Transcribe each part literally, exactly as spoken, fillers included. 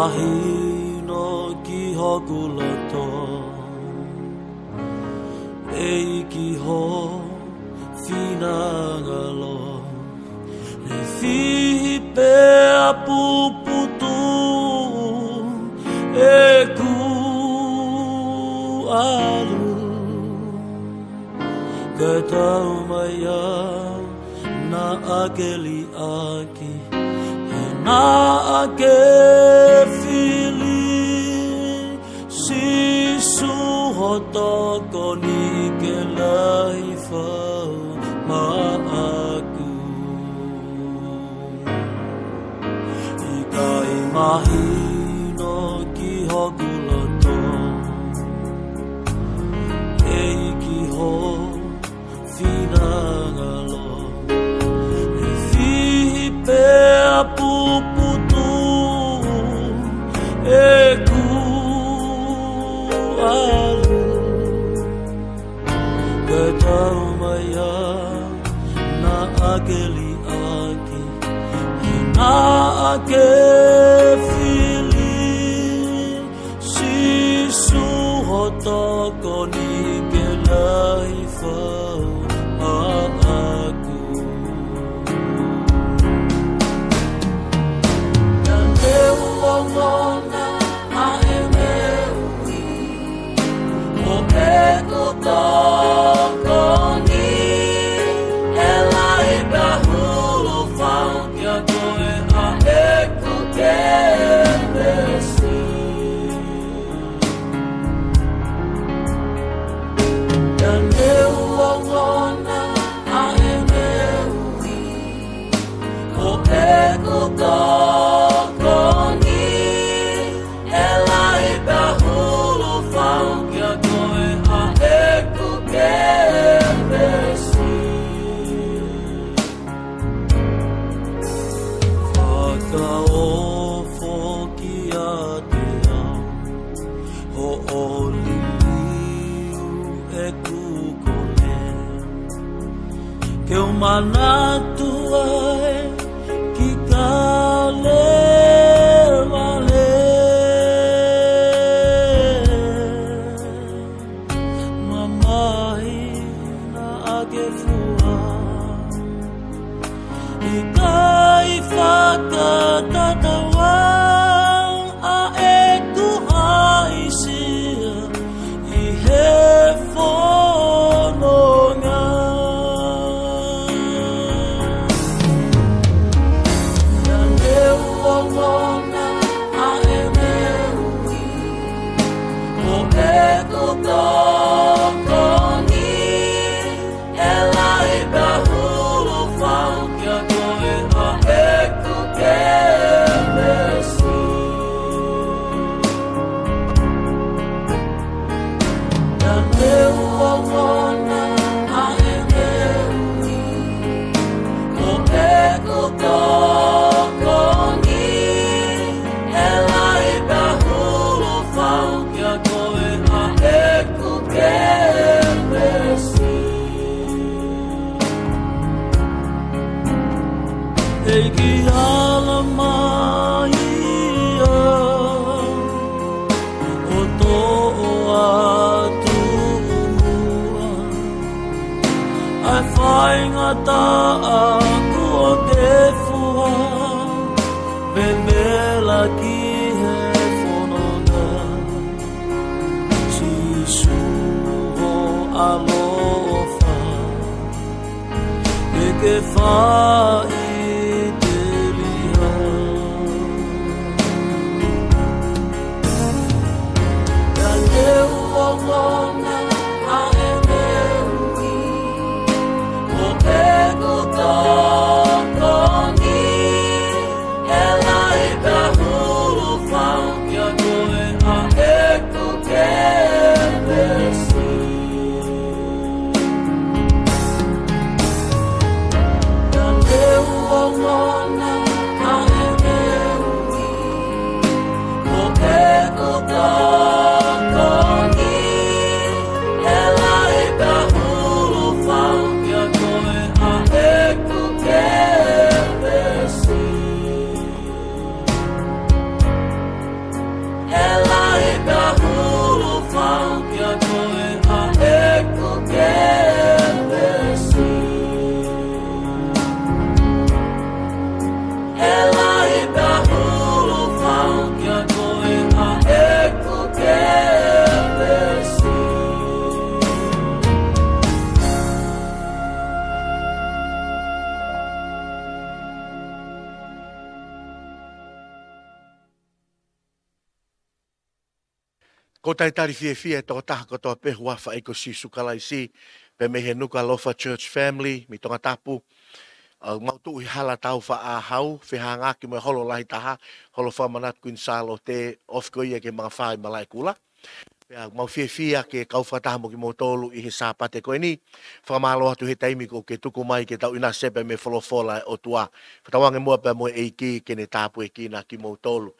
Mahino ki hoku loto, ʻEiki, ho finangalo. Ne fihi pea puputuʻu ʻeku ʻalu, kae taumaiā naʻa ke liʻaki, he naʻa ke fili, Sīsū, ho tokoni ke lahi fau maʻaku. ʻIkai mahino ki hoku loto, ʻEiki, ho finangalo. Ne fihi pea puputuʻu ʻeku ʻalu, kae taumaiā naʻa ke liʻaki, he naʻa ke fili, Sīsū, ho tokoni ke lahi fau maʻaku. Naʻa ne u ongona ʻa e meʻa ʻoku ʻi, ko ʻeku tokoni, ʻe lahi pea hulu fau kiate koe ʻa ʻeku kelesi. Naʻa ne u ongona ʻa e meʻa ʻoku ʻi, ko ʻeku tokoni, ʻe lahi pea hulu fau kiate koe ʻa ʻeku kelesi. Fakaofo kiate au hoʻo liliu ʻeku kole, ke u manatu ai ki Kalevale. Mamahi naʻa ke fua, ʻikai fakatatau ʻa ʻeku haʻisia ʻi he fononga. Naʻa ne u ongona ʻa e meʻa ʻoku ʻi, ko ʻeku tokoni, ʻe lahi pea hulu fau kiate koe ʻa ʻeku kelesi. Naʻa ne u ongona ʻa e meʻa ʻoku ʻi, ko ʻeku tokoni, ʻe lahi pea hulu fau kiate koe ʻa ʻeku kelesi. ʻEiki, ala mai ia ʻo toʻo atu muʻa ʻa e faingataʻa kuo ke fua, vevela ki he fononga. Sīsū, ho ʻaloʻofa, ke ke faʻiteliha. Naʻa ne u ongona ʻa e meʻa ʻoku ʻi, ko ʻeku tokoni, ʻe lahi pea hulu fau kiate koe ʻa ʻeku kelesi. Naʻa ne Ko e talitali fiefia ʻa e tokotaha kotoa pē he huafa ʻo Sīsū Kalaisi, pea mei he Nukuʻalofa Church Family, mei Tongatapu. ʻOku mau tuʻu he hala Tāufaʻāhau, fehangahanaki mo e holo lahi taha, Holo Fakamanatu Kuini Sālote, ofi ko ia ki he Mangafā ʻi Malaʻekula. Pea ʻoku mau fiefia ke kau fakataha mo kimoutolu ʻi he Sāpate ko eni. Fakamālō atu he taimi kuo ke tuku mai ke tau ʻinasi pea mei he folofola ʻa e ʻOtua. Fakatauange muʻa pea mo e ʻEiki ke ne tāpuekina kimoutolu.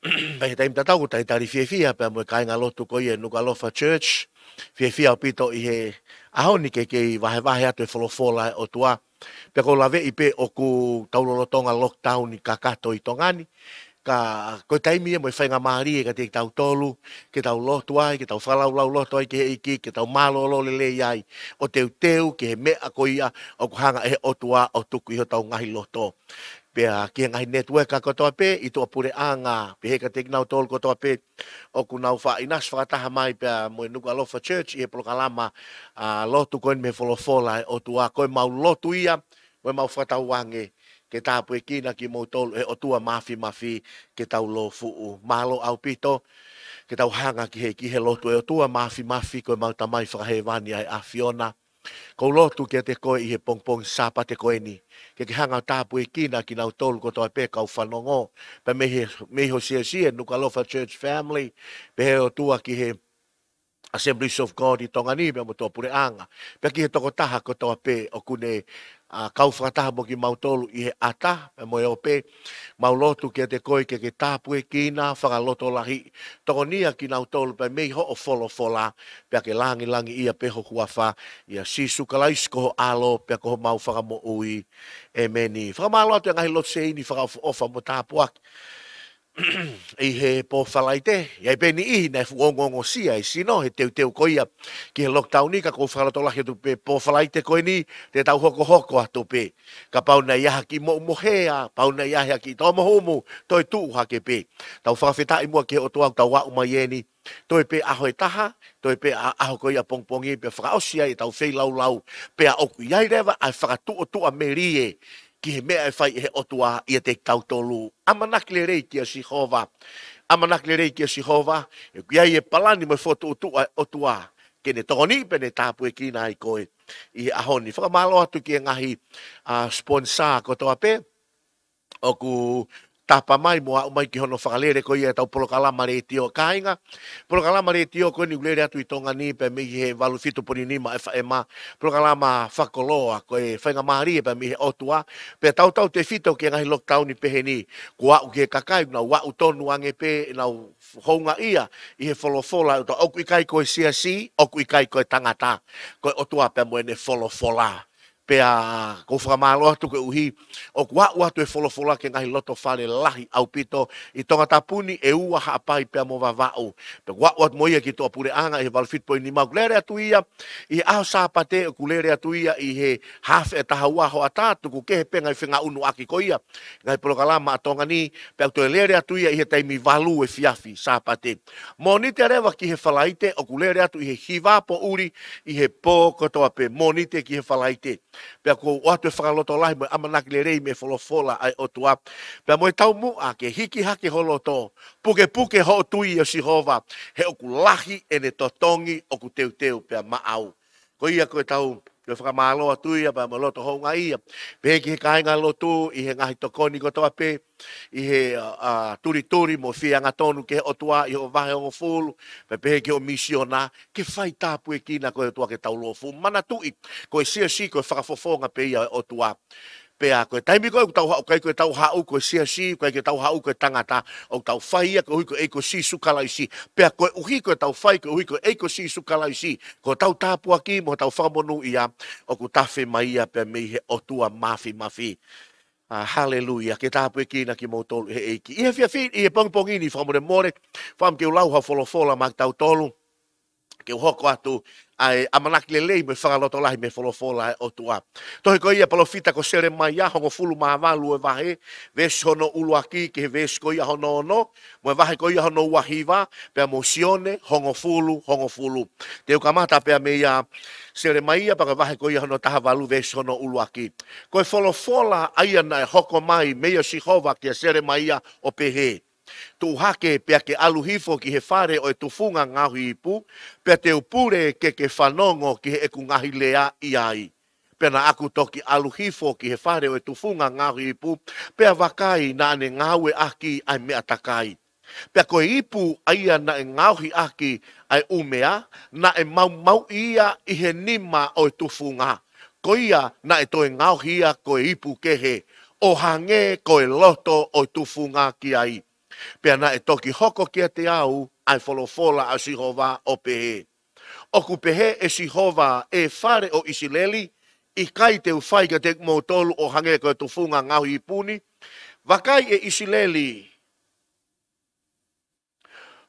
Pea ʻi he taimi tatau ʻoku talitali fiefia pea mo e kāingalotu ko ia ʻo e Nukuʻalofa Church. Fiefia ʻaupito ʻi he ʻaho ni ke kei vahevahe atu e folofola ʻa e ʻOtua. Pea ʻoku ou laveʻi pē ʻoku tau lolotonga lockdown kakato ʻi Tonga ni. Ka ko e taimi ia mo e faingamālie kiate kitautolu, ke tau lotu ai, ke tau fakalaulauloto ai ki he ʻEiki, ke tau mālōlō lelei ai, ʻo teuteu ki he meʻa ko ia ʻoku hanga ʻe he ʻOtua ʻo tuku ʻi hotau ngaahi loto. Pea ki he ngaahi network kotoa pē, ʻi tuʻapuleʻanga, pehē kiate kinautolu kotoa pē ʻoku nau faʻa ʻinasi fakataha mai pea mo e Nukuʻalofa Church ʻi he polokalama, ʻa, lotu ko eni mei he folofola ʻa e ʻOtua. Ko ʻemau lotu ia, ko ʻemau fakatauange ke tāpuekina kimoutolu ʻe he ʻOtua Māfimafi ke tau lōfuʻu. Mālō ʻaupito, ke tau hanga ki he, ki he lotu. ʻE ʻOtua Māfimafi, ko ʻemau Tamai Fakahēvani ʻa e ʻAfiona. ʻOku ou lotu kiate koe ʻi he pongipongi Sāpate ko eni, ke ke hanga ʻo tāpuekina kinautolu kotoa pē kau fanongo, pea mei he, mei ho siasi ʻa e Nukuʻalofa Church Family, pehē ʻOtua ki he Assemblies of God ʻi Tonga ni, pea mo tuʻapuleʻanga. Pea ki he tokotaha kotoa pē ʻoku ne, ʻa, kau fakataha mo kimautolu ʻi he ʻata, pea mo e ope. Mau lotu kiate koe ke ke tāpuekina, fakalotolahiʻi, tokonia kinautolu pea mei hoʻo folofola, pea ke langilangiʻia pē ho huafa, ʻia Sīsū Kalaisi ko ho ʻAlo, pea ko homau Fakamoʻui. ʻEmeni. Fakamālō atu e ngaahi lotu sēini fakaʻofoʻofa mo tāpuaki ʻi he pō Falaite, ʻi ai pē niʻihi naʻe fuʻu ongoongosia e sino he teuteu ko ia ki he lockdown ni, ka ʻoku ou fakalotolahi atu pē pō Falaite ko eni, te tau hokohoko atu pē. Kapau naʻe ʻi ai ha kiʻi moʻumohea, kapau naʻe ʻi ai ha kiʻi tō mohumu, toe tuʻu hake pē. Tau fakafetaʻi muʻa ki he ʻOtua ʻoku tau aʻu mai eni, toe pē ʻaho ʻe taha, toe pē ʻa-, ʻaho ko ia pongipongi, pea fakaʻosi ai ʻetau feilaulau, pea ʻoku ʻi ai leva ʻa e fakatuʻotuʻa melie ki he meʻa ʻe fai ʻe he ʻOtua ʻiate kitautolu. ʻAmanaki lelei kia Sihova. ʻAmanaki lelei kia Sihova, he ʻoku ʻi ai e palani mo e fokotuʻutuʻu ʻa e ʻOtua ke ne tokoniʻi pea ne tāpuekina ai koe ʻi he ʻaho ni. Fakamālō atu ki he ngaahi, ʻa, sponsor kotoa pē ʻoku tapa mai mo aʻu mai ki hono fakalele ko ia ʻetau polokalama letiō, kāinga. Polokalama letiō ko eni ʻoku lele atu ʻi Tonga ni pea mei he valu fitu poini nima F M, polokalama fakakoloa, ko e faingamālie pea mei he ʻOtua, pea tautautefito ki he ngaahi lockdown ni pehē ni, kuo aʻu ki he kakai, nau aʻu tonu ange pē, nau houngaʻia ʻi he folofola ʻa e ʻOtua. ʻOku ʻikai ko e siasi, ʻoku ʻikai ko e tangata, ko e ʻOtua pea mo ʻene folofola. Pea ʻoku ou fakamālō atu koeʻuhi ʻoku aʻu atu e folofola ki he ngaahi loto fale lahi ʻaupito ʻi Tongatapu ni, ʻEua, Haʻapai pea mo Vavaʻu. Pea ʻoku aʻu atu mo ia ki tuʻapuleʻanga ʻi he valu fitu poini nima. ʻOku lele atu ia ʻi he ʻaho Sāpate, ʻoku lele atu ia ʻi he hafe ʻe taha ua hoʻatā, tuku kehe pē ngaahi fengāueʻaki ko ia ngaahi polokalama ʻa Tonga ni, pea ʻoku toe lele atu ia ʻi he taimi valu efiafi Sāpate. Mōnite leva ki he Falaite, ʻoku lele atu ʻi he hiva poʻuli ʻi he pō kotoa pē, Mōnite ki he Falaite. Pea ʻoku ou ʻoatu e fakalotolahi mo e ʻamanaki lelei mei he folofola ʻa e ʻOtua. Pea mo e taumuʻa ke hiki hake ho loto, pukepuke hoʻo tui ʻia Sihova, he ʻoku lahi ʻene totongi, ʻoku teuteu pea maʻau. Ko ia ko ʻetau, ko e fakamālō atu ia pea mo e loto houngaʻia. Pehē ki he kāingalotu ʻi he ngaahi tokoni kotoa pē, ʻi he, ʻa, ʻa, tulituli mo fie angatonu ki he ʻOtua ʻi hoʻo vahe hongofulu, pea pehē ki hoʻo misiona, ke fai tāpuekina koe ʻe he ʻOtua ke tau lōfuʻu. Manatuʻi, ko e siasi ko e fakafofonga pē ia ʻo e ʻOtua. Pea ko e taimi ko ē ʻoku tau haʻu, ʻikai ko ʻetau haʻu ko e siasi, ʻikai ko ʻetau haʻu ko e tangata, ʻoku tau fai ia koeʻuhi ko e ʻEiki ko Sīsū Kalaisi. Pea koeʻuhi ko ʻetau fai koeʻuhi ko e ʻEiki ko Sīsū Kalaisi, ko hotau tāpuaki mo hotau fakamonūʻia ʻoku tafe mai ia pea mei he ʻOtua Māfimafi. ʻA, haleluia, ke tāpuekina kimoutolu ʻe he ʻEiki. ʻI he efiafi, ʻi he pongipongi ni fakamolemole, fakaʻamu ke u lau ha folofola maʻa kitautolu, ke u hoko atu ʻa e ʻamanaki lelei mo e fakalotolahi mei he folofola ʻa e ʻOtua. Tohi ko ia ʻa e palōfita ko Selemaia, hongofulu mā valu ʻo e vahe, veesi hono ʻuluaki ki he veesi ko ia hono ono, mo e vahe ko ia hono ua hiva, pea mo Sione, hongofulu, hongofulu. Te u kamata pea mei a Selemaia, pea ko e vahe ko ia hono taha valu veesi hono ʻuluaki. Ko e folofola ʻa ia naʻe hoko mai meia Sihova kia Selemaia ʻo pehē. Tuʻu hake pea ke ʻalu hifo ki he fale ʻo e tufunga ngaohi ipu, pea te u pule ke ke fanongo ki heʻeku ngaahi lea ʻi ai. Pea naʻa ku toki ʻalu hifo ki he fale ʻo e tufunga ngaohi ipu, pea vakai naʻa ne ngāueʻaki ʻa e meʻa takai. Pea ko e ipu ʻa ia naʻe ngaohi ʻaki ʻa e ʻumea, naʻe maumauʻi ia ʻi he nima ʻo e tufunga. Ko ia naʻe toe ngaohi ia ko e ipu kehe, ʻo hangē ko e loto ʻo e tufunga ki ai. Pea naʻe toki hoko kiate au ʻa e folofola ʻa Sihova ʻo pehē, ʻOku pehē ʻe Sihova, ʻE fale ʻo ʻIsileli, ʻikai te u fai kiate kimoutolu ʻo hangē ko e tufunga ngaohi ipu ni? Vakai ʻe ʻIsileli,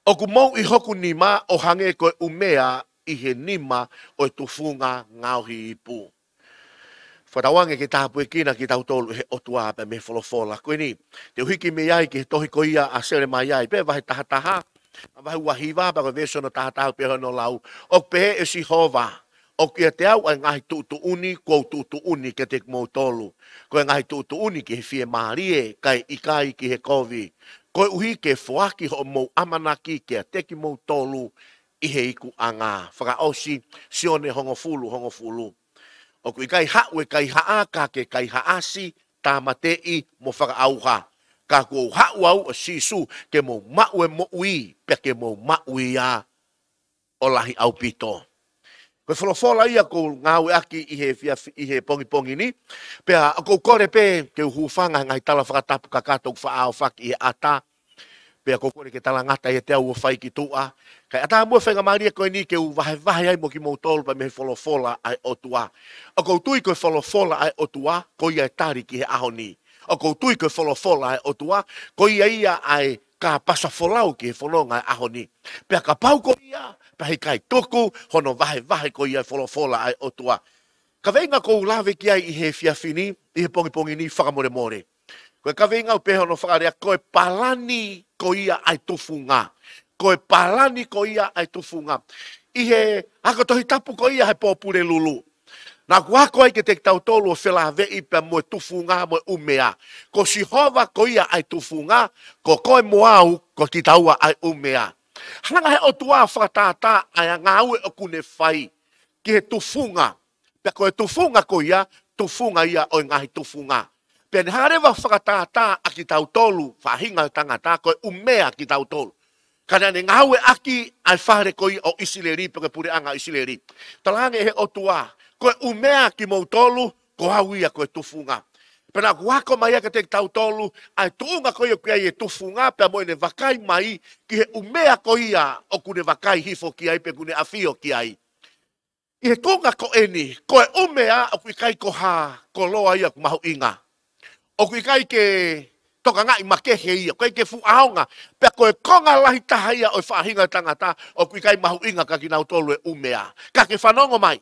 ʻoku mouʻi hoku nima ʻo hangē ko e ʻumea ʻi he nima ʻo e tufunga ngaohi ipu. Fakatauange ke tāpuekina kitautolu ʻe he ʻOtua pea mei he folofola ko eni. Te u hiki mei ai ki he tohi ko ia ʻa Selemaia, pea vahe taha taha, ʻa vahe ua hiva, pea ko e veesi hono taha taha pea hono lau. ʻOku pehē ʻe Sihova, ʻOku ʻiate au ʻa e ngaahi tuʻutuʻuni kuo u tuʻutuʻuni kiate kimoutolu. Ko e ngaahi tuʻutuʻuni ki he fiemālie, kae ʻikai ki he kovi. Koeʻuhi ke foaki hoʻomou ʻamanaki kiate kimoutolu ʻi he ikuʻanga. Fakaʻosi, Sione hongofulu, hongofulu. ʻOku ʻikai haʻu e kaihaʻa, ka ke kaihaʻasi, tāmateʻi mo fakaʻauha. Ka kuo u haʻu au ʻa Sīsū ke mou maʻu e moʻui, pea ke mou maʻu ia ʻo lahi ʻaupito. Ko e folofola ia ʻoku ou ngāueʻaki ʻi he efiafi, ʻi he pongipongi ni. Pea ʻoku ou kole pē ke u hūfanga he ngaahi tala fakatapu kakato ʻoku faʻa ʻaofaki ʻi he ʻata. Pea ʻoku ou kole ke talangata ʻiate au ʻo fai ki tuʻa. Kae ʻatā muʻa e faingamālie ko eni ke u vahevahe ai mo kimoutolu pea mei he folofola ʻa e ʻOtua. ʻOku ou tui ko e folofola ʻa e ʻOtua, ko ia e tali ki he ʻaho ni. ʻOku ou tui ko e folofola ʻa e ʻOtua, ko ia ia ʻa e kāpasa folau ki he fononga ʻo e ʻaho ni. Pea kapau ko ia, pea heʻikai tuku hono vahevahe ko ia e folofola ʻa e ʻOtua. Kaveinga ʻoku ou lave ki ai ʻi he efiafi ni, ʻi he pongipongi ni, fakamolemole. Ko e kaveinga ʻoku pehē hono fakalea, ko e palani ko ia ʻa e tufunga. Ko e palani ko ia ʻa e tufunga. ʻI he ako Tohi Tapu ko ia he pōpule lulu, naʻa ku ako ai kiate kitautolu ʻo felāveʻi pea mo e tufunga mo e ʻumea. Ko Sihova ko ia ʻa e tufunga, ko koe mo au ko kitaua ʻa e ʻumea. Hanga he ʻOtua ʻo fakatātā ʻa e ngāue ʻoku ne fai ki he tufunga. Pea ko e tufunga ko ia, tufunga ia ʻo e ngaahi tufunga. Pea ne hanga leva ʻo fakatātā ʻa kitautolu, faʻahinga ʻo e tangata, ko e ʻumea kitautolu. Ka naʻa ne ngāueʻaki ʻa e fale ko ia ʻo ʻIsileli, pe ko e puleʻanga ʻo ʻIsileli. Talaange ʻe he ʻOtua, ko e ʻumea kimoutolu, ko au ia ko e tufunga. Pea naʻa ku ako mai ʻa kiate kitautolu, ʻa e tuʻunga ko ia ʻoku ʻi ai e tufunga, pea mo ʻene vakai mai ki he ʻumea ko ia ʻoku ne vakai hifo ki ai, pe ʻoku ne ʻafio ki ai. ʻI he tuʻunga ko eni, ko e ʻumea ʻoku ʻikai ko ha koloa ia ʻoku mahuʻinga. ʻOku ʻikai ke tokangaʻi makehe ia, ʻoku ʻikai ke fuʻu ʻaonga, pea ko e konga lahi taha ia ʻo e faʻahinga ʻo e tangata, ʻoku ʻikai mahuʻinga kia kinautolu e ʻumea. Ka ke fanongo mai.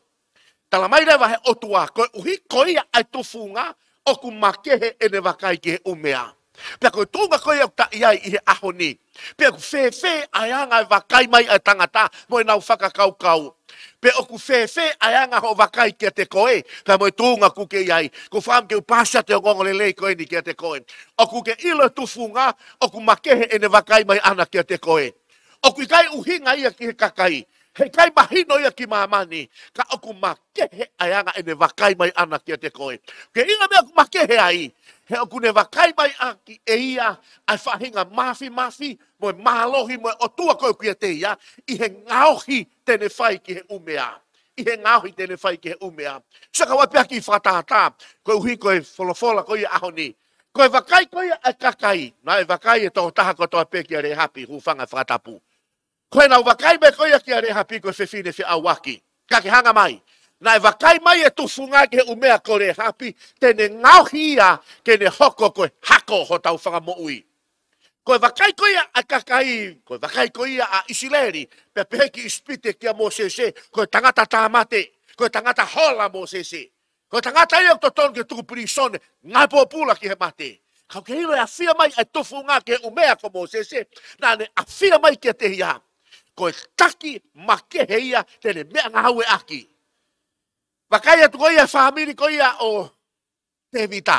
Tala mai leva he ʻOtua, koeʻuhi ko ia ʻa e tufunga, ʻoku makehe ʻene vakai ki he ʻumea. Pea ko e tuʻunga ko ia ʻoku ta ʻi ai ʻi he ʻaho ni. Pea ʻoku fēfē ʻa e anga e vakai mai ʻa e tangata mo ʻenau fakakaukau. Pea ʻoku fēfē ʻa e anga hoʻo vakai kiate koe, pea mo e tuʻunga ʻoku ke ʻi ai. ʻOku ou fakaʻamu ke u pāsi atu e ongoongolelei ko eni kiate koe. ʻOku ke ʻilo e tufunga, ʻoku makehe ʻene vakai mai ʻana kiate koe. ʻOku ʻikai ʻuhinga ia ki he kakai. Heʻikai mahino ia ki māmani, ka ʻoku makehe ʻa e anga ʻene vakai mai ʻana kiate koe. Ke ʻilo e meʻa ʻoku makehe ai, he ʻoku ne vakai mai ʻaki ʻe ia ʻa e faʻahinga māfimafi, mo e mālohi, mo e ʻOtua ko ē ʻoku ʻiate ia, ʻi he ngaohi te ne fai ki he ʻumea. ʻI he ngaohi te ne fai ki he ʻumea. Saka ua pea ki fakatātā, koeʻuhi ko e folofola ko ia ʻaho ni. Ko e vakai ko ia ʻa e kakai, naʻe vakai e tokotaha kotoa pē kia Lēhapi, hūfanga he fakatapu. Ko ʻenau vakai mai ko ia kia Lēhapi ko e fefine feʻauaki. Ka ke hanga mai. Naʻe vakai mai e tufunga ki he ʻumea ko Lēhapi, te ne ngaohi ia ke ne hoko ko e hako hotau fakamoʻui. Ko e vakai ko ia ʻa e kakai, ko e vakai ko ia ʻa ʻIsileli, pea pehē ki ʻIsipite kia Mōsese, ko e tangata tāmate, ko e tangata hola Mōsese. Ko e tangata ia ʻoku totonu ke tuku pilīsone, ngāue pōpula ki he mate. Ka ʻoku ke ʻilo e ʻafio mai ʻa e tufunga ki he ʻumea ko Mōsese, naʻa ne ʻafio mai kiate ia. Ko e taki makehe ia te ne meʻangāueʻaki. Vakai atu ko ia e fāmili ko ia ʻo Tēvita.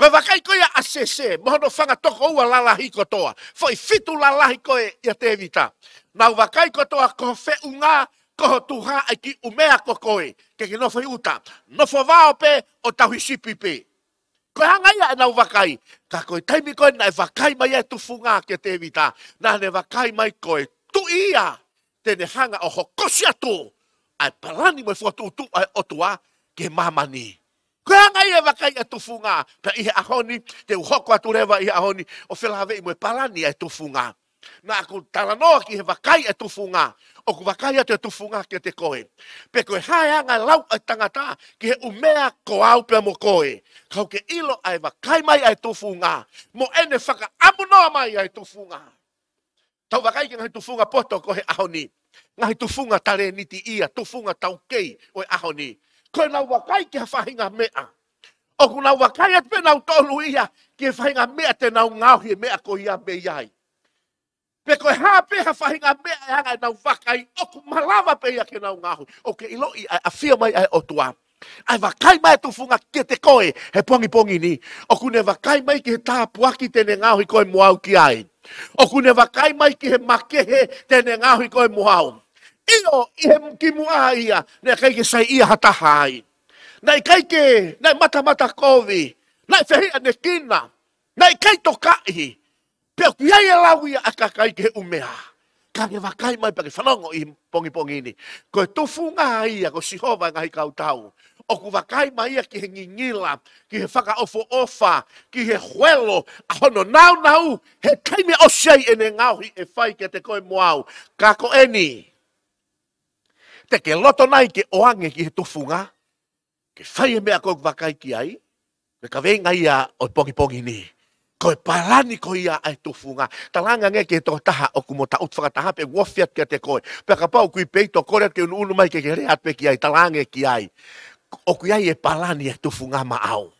Ko e vakai ko ia ʻa Sese, mo hono fanga tokoua lalahi kotoa. Foʻi fitu lalahi ko ē ʻia Tēvita. Nau vakai kotoa ko ho feʻunga, ko ho tuha ʻa e kiʻi ʻumea ko koe. Ke ke nofo ʻi ʻuta. Nofo vao pē ʻo tauhi sipi pē. Ko e anga ia ʻenau vakai. Ka ko e taimi ko ē naʻe vakai mai ai e tufunga kia Tēvita. Naʻa ne vakai mai ko e tuʻi ia te ne hanga ʻo hokosi atu ʻa e palani mo e fokotuʻutuʻu ʻa e ʻOtua ki māmani. Ko e anga ia e vakai ʻa e tufunga, pea ʻi he ʻaho ni, te u hoko atu leva ʻi he ʻaho ni, ʻo felāveʻi mo e palani ʻa e tufunga. Naʻa ku talanoa ki he vakai ʻa e tufunga, ʻoku vakai atu e tufunga kiate koe. Pe ko e hā e anga e lau ʻa e tangata, ki he ʻumea ko au pea mo koe. Kau ke ʻilo ʻa e vakai mai ʻa e tufunga, mo ʻene fakaʻamunoa mai ʻa e tufunga. Tau vakai ki he ngaahi tufunga poto ko ē he ʻaho ni. Ngaahi tufunga talēniti ia, tufunga taukei ʻo e ʻaho ni. Ko ʻenau vakai ki ha faʻahinga meʻa. ʻOku nau vakai atu pē nautolu ia, ki he faʻahinga meʻa te nau ngaohi e meʻa ko ia mei ai. Pe ko e hā pē ha faʻahinga meʻa ʻe anga ʻenau vakai, ʻoku malava pē ia ke nau ngaohi. ʻOku ke ʻiloʻi ʻa e ʻafio mai ʻa e ʻOtua. ʻA e vakai mai e tufunga kiate koe he pongipongi ni. ʻOku ne vakai mai ki he tāpuaki te ne ngaohi koe mo au ki ai. ʻOku ne vakai mai ki he makehe te ne ngaohi koe mo au. ʻIo, ʻi he kimuʻa ia, naʻe ʻikai ke saiʻia ha taha ai. Naʻe ʻikai ke, naʻe matamata kovi. Naʻe fehiʻanekina. Naʻe ʻikai tokaʻi. Pea ʻoku ʻi ai e lau ia ʻa e kakai ki he ʻumea. Ka ke vakai mai pea ke fanongo ʻi he pongipongi ni. Ko e tufunga ia, ko Sihova ʻo e ngaahi kautau. ʻOku vakai mai ia ki he ngingila, ki he fakaʻofoʻofa, ki he huelo, ʻa hono nāunau, he taimi ʻosi ai ʻene ngaohi ʻe fai kiate koe mo au. Ka ko eni. Te ke loto nai ke ʻoange ki he tufunga. Ke fai e meʻa ko ē ʻoku vakai ki ai, ko e kaveinga ia ʻo e pongipongi ni. Ko e palani ko ia ʻa e tufunga. Talaange ange ki he tokotaha ʻoku mo taʻutu fakataha pe ʻoku ofi atu kiate koe. Pea kapau ʻoku ʻi ai pē ʻi tokole ke unuunu mai ke ke lea atu pē ki ai, talaange ki ai. ʻOku ʻi ai e palani ʻa e tufunga maʻau.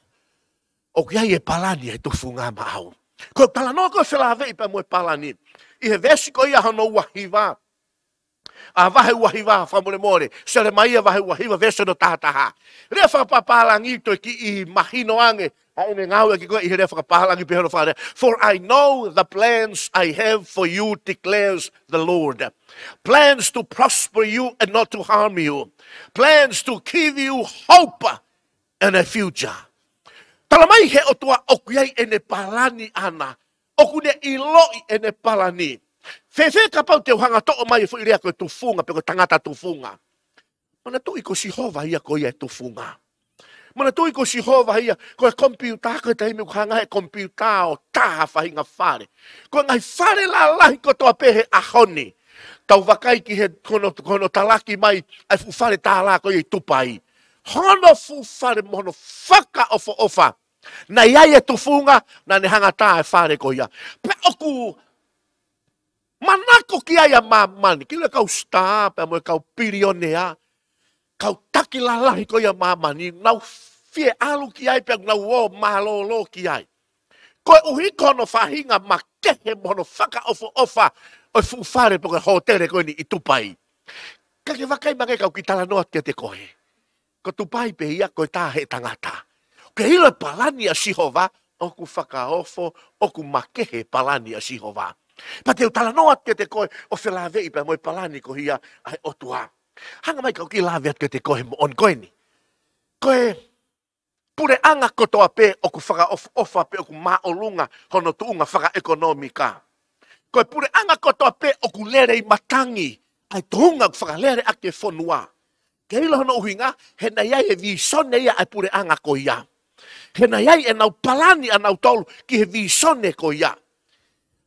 ʻOku ʻi ai e palani ʻa e tufunga maʻau. Ko e talanoa ko ē felāveʻi pea mo e palani. ʻI he veesi ko ia hono ua hiva. ʻA vahe ua hiva fakamolemole. Selemaia vahe ua hiva veesi hono taha taha. Lea fakapapālangi toe kiʻi mahino ange. ʻA ʻene ngāueʻaki ko ē ʻi he lea fakapapālangi pē hono fakalea. For I know the plans I have for you, declares the Lord. Plans to prosper you and not to harm you. Plans to give you hope and a future. Tala mai he ʻOtua ʻoku ʻi ai ʻene palani ʻana. ʻOku ne ʻiloʻi ʻene palani. Fēfē kapau te u hanga toʻo mai e foʻi lea ko e tufunga, pe ko e tangata tufunga. Manatuʻi ko Sihova ia ko ia e tufunga. Manatuʻi ko Sihova ia, ko e komipiuta, ko e taimi ʻoku hanga he komipiuta ʻo tā ha faʻahinga fale. Ko e ngaahi fale lalahi kotoa pē he ʻaho ni. Tau vakai ki he ko hono, ko hono talaki mai, ʻa e fuʻu fale tālā ko ia ʻi Tupai. Hono fuʻu fale mo hono fakaʻofoʻofa. Naʻe ʻi ai e tufunga, naʻa ne hanga tā e fale ko ia. Pea ʻoku manako ki ai ʻa māmani, ki he kau star, pea mo e kau pilionea, kau taki lalahi ko ia ʻa māmani, nau fie ʻalu ki ai pea nau ō mālōlō ki ai. Koeʻuhi ko hono faʻahinga makehe mo hono fakaʻofoʻofa ʻo e fuʻu fale pe ko e hōtele ko eni ʻi Tupai. Ka ke vakai mai ange kau kiʻi talanoa kiate koe. Ko Tupai pē ia ko e tā he tangata. Ke ʻilo e palani ʻa Sihova, ʻoku fakaofo, ʻoku makehe palani ʻa Sihova. Pea te u talanoa kiate koe ʻo felāveʻi pea mo e palani ko ia ʻa e ʻOtua. Hanga mai kau kiʻi lave atu kiate koe he moʻoni ko eni. Ko e puleʻanga kotoa pē ʻoku fakaʻofoʻofa pe ʻoku māʻolunga hono tuʻunga fakaʻekonōmika. Ko e puleʻanga kotoa pē ʻoku lele ʻi matangi ʻa e tuʻunga ʻoku fakalele ʻaki e fonua. Ke ʻilo hono ʻuhinga, he naʻe ʻi ai e vīsone ia ʻa e puleʻanga ko ia. He naʻe ʻi ai ʻenau palani ʻanautolu ki he vīsone ko ia.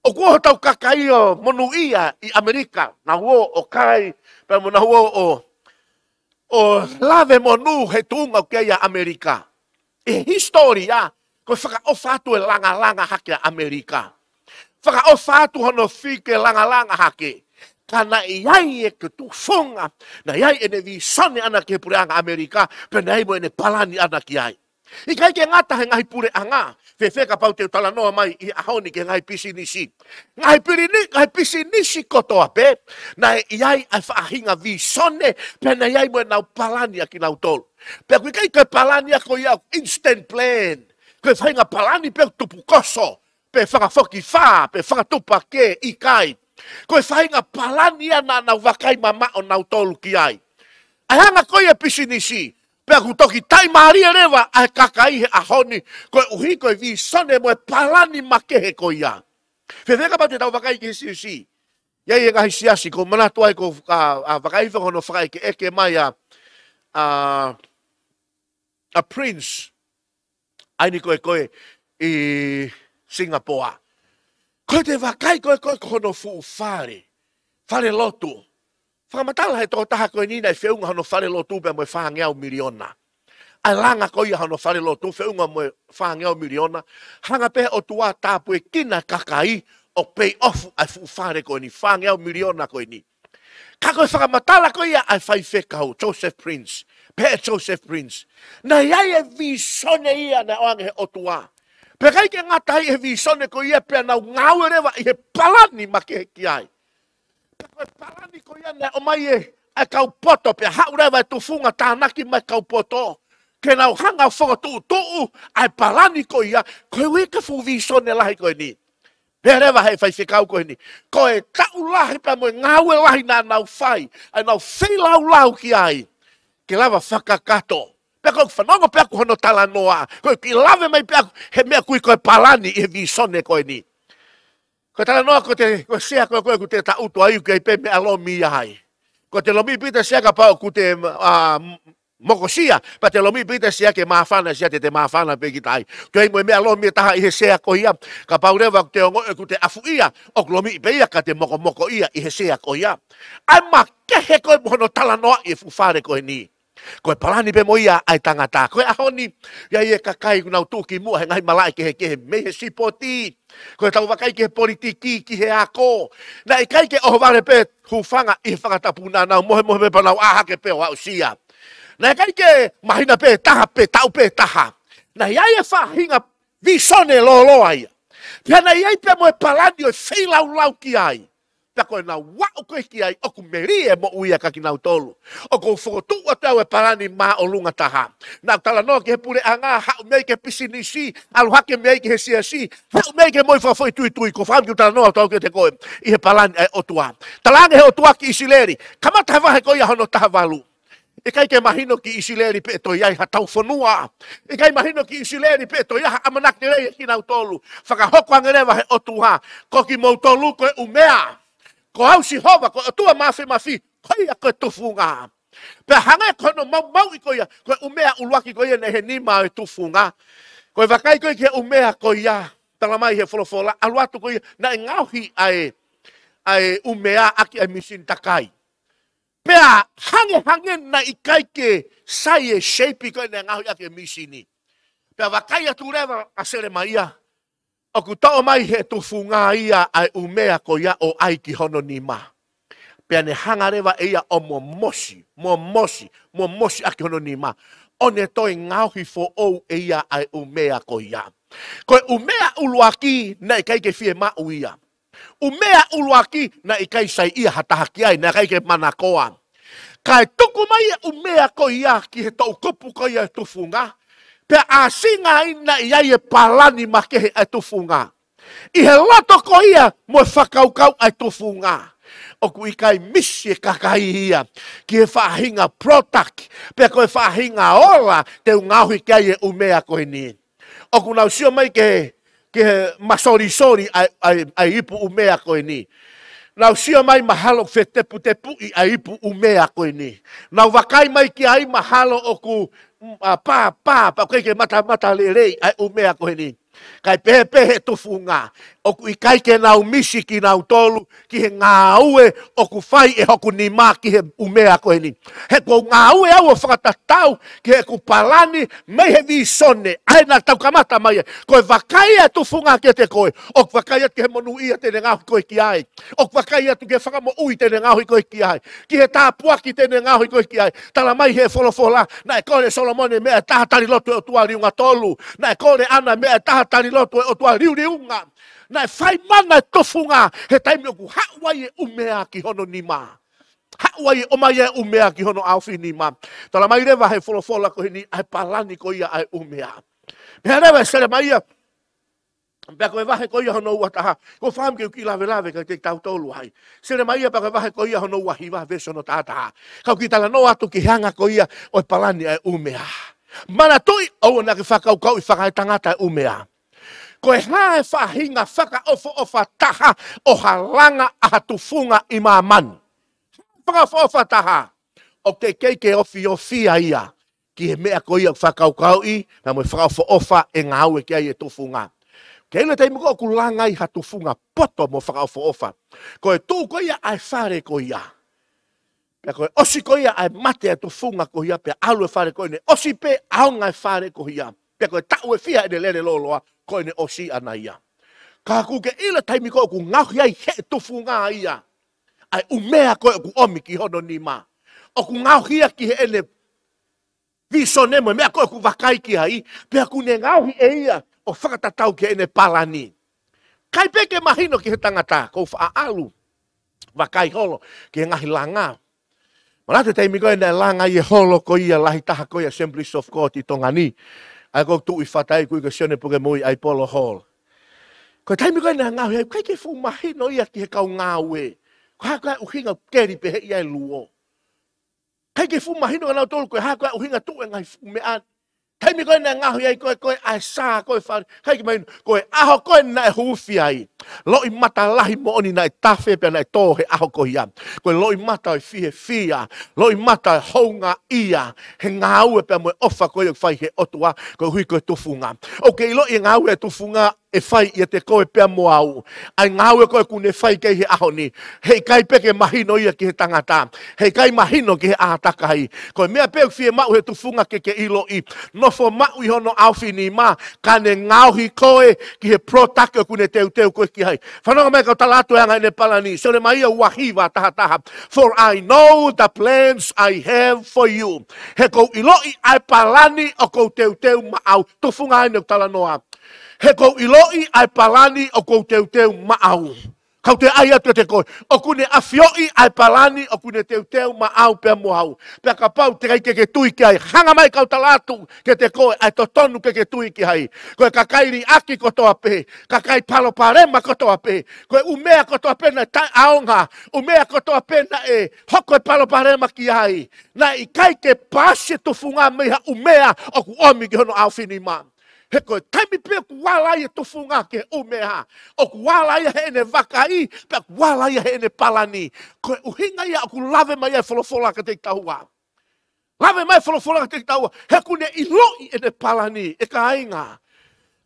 ʻOku ʻi ai hotau kakai ʻo monūʻia ʻi ʻAmelika, nau ō ʻo kai, pea mo nau ō ʻo, ʻo lave monū he tuʻunga ʻoku ʻi ai ʻa ʻAmelika. ʻI he hisitōlia, ko e fakaʻofa atu e langalanga hake ʻa ʻAmelika. Fakaʻofa atu hono fike langalanga hake. Ka naʻe ʻi ai e ko e tufunga, naʻe ʻi ai ʻene vīsone ʻana ki he puleʻanga ʻAmelika, pea naʻe ʻi ai mo ʻene palani ʻana ki ai. ʻIkai ke ngata he ngaahi puleʻanga, fēfē kapau te u talanoa mai ʻi he ʻaho ni ki he ngaahi pisinisi. Ngaahi pilini, ngaahi pisinisi kotoa pē, naʻe ʻi ai ʻa e faʻahinga vīsone, pea naʻe ʻi ai mo ʻenau palani ʻa kinautolu. Pea ʻoku ʻikai ko e palani ia ko ia instant plan. Ko e faʻahinga palani pē ʻoku tupukoso, pe fakafokifā, pe fakatupu hake, ʻikai. Ko e faʻahinga palani ia naʻa nau vakai mamaʻo nautolu ki ai. ʻA e hanga ko ia e pisinisi, pea ʻoku toki taʻimālie leva ʻa e kakai he ʻaho ni, koeʻuhi ko e vīsone mo e palani makehe ko ia. Fēfē kapau te tau vakai ki he siasi? ʻI ai e ngaahi siasi, ʻoku ou manatu ai ko, ʻa, ʻa, vakai faka hono fakaʻekeʻeke mai ʻa, ʻa, ʻa Prince, ʻa eni ko ē ko ē ʻi Singapoa. Ko e te vakai ko ē ko ē ko hono fuʻu fale, fale lotu. Fakamatala he tokotaha ko eni naʻe feʻunga hono fale lotu pea mo e fāngeau miliona. ʻA e langa ko ia hono fale lotu feʻunga mo e fāngeau miliona. Hanga pē ʻOtua tāpuekina kakai ʻo pay off ʻa e fuʻu fale ko eni, fāngeau miliona ko eni. Ka ko e fakamatala ko ia ʻa e faifekau, Joseph Prince, pehē ʻe Joseph Prince, naʻe ʻi ai e vīsone ia naʻe ʻoange he ʻOtua. Pea ʻikai ke ngata ai he vīsone ko ia pea nau ngāue leva ʻi he palani makehe ki ai. Pea ko e palani ko ia naʻe ʻomai ʻe, ʻa e kau poto pea haʻu leva e tufunga tānaki mai kau poto. Ke nau hanga ʻo fokotuʻutuʻu ʻa e palani ko ia, koeʻuhi ko e fuʻu vīsone lahi ko eni. Pehē leva he faifekau ko eni, ko e taʻu lahi pea mo e ngāue lahi naʻa nau fai, ʻa ʻenau feilaulau ki ai, ke lava fakakakato. Pea ʻoku ou fanongo pē ʻaku hono talanoa, ʻoku ou kiʻi lave mai pē ʻaku, he meʻa ʻoku ui ko e palani ʻi he vīsone ko eni. Ko e talanoa ko e te, ko e sea ko ē ko ē ʻoku te taʻutu ai ʻoku ʻi ai pē meʻa lomi ai. Ko e te lomi pē ʻi he sea kapau ʻoku te, ʻa, mokosia, pea te lomi pē ʻi he sea ke māfana, sea te te māfana pē kita ai. Ko e ʻi ai mo e meʻa lomi ʻe taha ʻi he sea ko ia, kapau leva ʻoku te ongoʻi ʻoku te ʻafuʻia, ʻoku lomi pē ia ka te mokomoko ia ʻi he sea ko ia. ʻA e makehe ko ē mo hono talanoa ʻi he fuʻu fale ko eni. Ko e palani pē mo ia ʻa e tangata. Ko e ʻaho ni, ʻi ai e kakai ʻoku nau tuʻu ki muʻa he ngaahi malaʻe kehekehe mei he sipoti. Ko e tau vakai ki he politiki, ki he ako. Naʻe ʻikai ke ʻohovale pē hūfanga ʻi he fakatapu, naʻa nau mohemohe pē pea nau ʻā hake pē ʻo aʻusia. Naʻe ʻikai ke māhina pē taha pe taʻu pē taha. Naʻe ʻi ai e faʻahinga vīsone lōloa ia. Pea naʻe ʻi ai pē mo e palani ʻo e feilaulau ki ai. Pea ko ʻenau aʻu ko ē ki ai ʻoku melie moʻui ia kia kinautolu. ʻOku ou fokotuʻu atu au e palani māʻolunga taha. Naʻa ku talanoa ki he puleʻanga, haʻu mei ai ki he pisinisi, ʻalu hake mei ai ki he siasi, haʻu mei ai ki he moʻui fakafoʻituitui, ʻoku ou fakaʻamu ke u talanoa atu au kiate koe ʻi he palani ʻa e ʻOtua. Talaange he ʻOtua ki ʻIsileli, kamata he vahe ko ia hono taha valu. ʻIkai ke mahino ki ʻIsileli pe ʻe toe ʻi ai ha taufonua. ʻIkai mahino ki ʻIsileli pe ʻe toe ʻi ai ha ʻamanaki lelei ʻia kinautolu. Fakahoko ange leva he ʻOtua, ko kimoutolu ko e ʻumea. Ko au Sihova, ko e ʻOtua Māfimafi, ko ia ko e tufunga. Pea hangē ko hono maumauʻi ko ia, ko e ʻumea ʻuluaki ko ia naʻe ʻi he nima ʻo e tufunga. Ko e vakai ko ia ki he ʻumea ko ia, tala mai he folofola, ʻalu atu ko ia, naʻe ngaohi ʻa e, ʻa e ʻumea ʻaki ʻa e misini takai. Pea hangehangē naʻe ʻikai ke sai e shape ko ē naʻe ngaohi ʻaki e misini. Pea vakai atu leva ʻa Selemaia, ʻoku toʻo mai he tufunga ia ʻa e ʻumea ko ia ʻo ʻai ki hono nima. Pea ne hanga leva ʻe ia ʻo momosi, momosi, momosi ʻaki hono nima. ʻO ne toe ngaohi foʻou ʻe ia ʻa e ʻumea ko ia. Ko e ʻumea ʻuluaki naʻe ʻikai ke fiemaʻu ia. ʻUmea ʻuluaki naʻe ʻikai saiʻia ha taha ki ai, naʻe ʻikai ke manakoa. Kae tuku mai e ʻumea ko ia ki he toʻukupu ko ia e tufunga. Pea ʻāsinga ai naʻe ʻi ai e palani makehe ʻa e tufunga. ʻI he loto ko ia mo e fakakaukau ʻa e tufunga, ʻoku ʻikai misi e kakai ia ki he faʻahinga product, pea ko e faʻahinga ola te u ngaohi ki ai e ʻumea ko eni. ʻOku nau sio mai ki he, ki he masolisoli ʻa e, ʻa e, ʻa e ipu ʻumea ko eni. Nau sio mai mahalo feteputepuʻi ʻa e ipu ʻumea ko eni. Nau vakai mai ki ai mahalo ʻoku, mm, ʻa, pā, pā, pā, ʻikai ke matamata lelei ʻa e ʻumea ko eni. Kae pehē pē he tufunga, ʻoku ʻikai ke nau misi kinautolu ki he ngāue ʻoku fai ʻe hoku nima ki he ʻumea ko eni. He ʻoku ou ngāue au ʻo fakatatau ki heʻeku palani mei he vīsone, ʻa ē naʻa tau kamata mai ai. Ko e vakai ʻa e tufunga kiate koe, ʻoku vakai atu ki he monūʻia te ne ngaohi koe ki ai. ʻOku vakai atu ki he fakamoʻui te ne ngaohi koe ki ai. Ki he tāpuaki te ne ngaohi koe ki ai. Tala mai he folofola, naʻe kole ʻe Solomone meʻa ʻe taha, tali lotu e ʻOtua liunga tolu. Naʻe kole ʻe ʻAna meʻa ʻe taha, tali lotu e ʻOtua liuliunga. Naʻe fai mana e tufunga he taimi ʻoku haʻu ai e ʻumea ki hono nima. Haʻu ai e ʻomai e ʻumea ki hono ʻaofinima. Tala mai leva he folofola ko eni ʻa e palani ko ia ʻa e ʻumea. Pea leva ʻe Selemaia, pea ko e vahe ko ia hono ua taha, ko e fakaʻamu ke u kiʻi lavelave kiate kitautolu ai. Selemaia pea ko e vahe ko ia hono ua hiva veesi hono taha taha. Kau kiʻi talanoa atu ki he anga ko ia ʻo e palani ʻa e ʻumea. Manatuʻi ʻoua naʻa ke fakakaukauʻi fakaetangata e ʻumea. Ko e hā e faʻahinga fakaʻofoʻofa taha ʻo ha langa ʻa ha tufunga ʻi māmani? Fakaʻofoʻofa taha. ʻOku teʻeki ke ofiofia ia ki he meʻa ko ia ʻoku fakakaukauʻi, pea mo e fakaʻofoʻofa ʻe ngāue ki ai e tufunga. Ke ʻilo e taimi ko ē ʻoku langa ai ha tufunga poto mo fakaʻofoʻofa, ko e tuʻu ko ia ʻa e fale ko ia, pea ko e ʻosi ko ia ʻa e mate ʻa e tufunga ko ia, pea ʻalu e fale ko ē, ne ʻosi pē ʻaonga e fale ko ia, pea ko e taʻu ʻe fiha ʻene lele lōloa, ko ʻene ʻosi ʻana ia. Ka ʻoku ke ʻilo e taimi ko ē ʻoku ngaohi ai ʻe he tufunga ia ʻa e ʻumea ko ē ʻoku ʻomi ki hono nima. ʻOku ngaohi ia ki heʻene vīsone mo e meʻa ko ē ʻoku vakai ki ai, pea ʻoku ne ngaohi ʻe ia ʻo fakatatau ki heʻene palani. ʻIkai pē ke mahino ki he tangata, kou faʻa ʻalu vakai holo ki he ngaahi langa. Manatu e taimi ko ē naʻe langa ai e holo ko ia lahi taha ko ia Assemblies of God ʻi Tonga ni, ʻa ia ʻoku tuʻu ʻi fata ai, ʻoku ui ko e Sione Pukemui ʻAipolo Hall. Ko e taimi ko ē naʻe ngaohi ai, ʻikai ke fuʻu mahino ia ki he kau ngāue ko e hā ko ā e ʻuhinga ʻoku keli pehē ia e luo. ʻIkai ke fuʻu mahino kia nautolu ko e hā ko ā e ʻuhinga tuʻu e ngaahi fuʻu meʻa. Taimi ko ē naʻe ngaohi ai ko ē, ko ē ʻa e sā ko ē fale, ʻikai ke mahino. Ko e ʻaho ko ē naʻe huufi ai, loʻimata lahi moʻoni naʻe tafe pea naʻe tō he ʻaho ko ia. Ko e loʻimata ʻo e fiefia, loʻimata ʻo e houngaʻia he ngāue pea mo e ʻofa ko ia ʻoku fai ʻe he ʻOtua koeʻuhi ko e tufunga. ʻOku ke ʻiloʻi e ngāue ʻa e tufunga ʻe fai ʻiate koe pea mo au. ʻA e ngāue ko ē ʻoku ne fai ki ai he ʻaho ni, heʻikai pē ke mahino ia ki he tangata, heʻikai mahino ki he ʻātakai. Ko e meʻa pē ʻoku fiemaʻu ʻe he tufunga ke ke ʻiloʻi, nofo maʻu ʻi hono ʻaofinima, ka ne ngaohi koe ki he product ʻoku ne teuteu koe ki ai. Fanongo mai kau tala atu e anga ʻene palani, Selemaia ua hiva taha taha. For I know the plans I have for you. He ʻoku ou ʻiloʻi ʻa e palani ʻoku ou teuteu maʻau. Tufunga ʻeni ʻoku talanoa. He ʻoku ou ʻiloʻi ʻa e palani ʻoku ou teuteu maʻau. Kau toe ʻai atu kiate koe, ʻoku ne ʻafioʻi ʻa e palani ʻoku ne teuteu maʻau pea mo au. Pea kapau teʻeki ke ke tui ki ai, hanga mai kau tala atu kiate koe, ʻa e totonu ke ke tui ki ai. Ko e kakai liʻaki kotoa pē, kakai palopalema kotoa pē, ko e ʻumea kotoa pē naʻe taʻeʻaonga, ʻumea kotoa pē naʻe hoko e palopalema ki ai, naʻe ʻikai ke paasi e tufunga mei ha ʻumea ʻoku ʻomi ki hono ʻaofinima. He ko e taimi pē ʻoku ala ai e tufunga ki he ʻumea, ʻoku ala ia heʻene vakai, pea ʻoku ala ia heʻene palani. Ko e ʻuhinga ia ʻoku lave mai ai e folofola kiate kitaua. Lave mai e folofola kiate kitaua, he ʻoku ne ʻiloʻi ʻene palani, ʻe kāinga.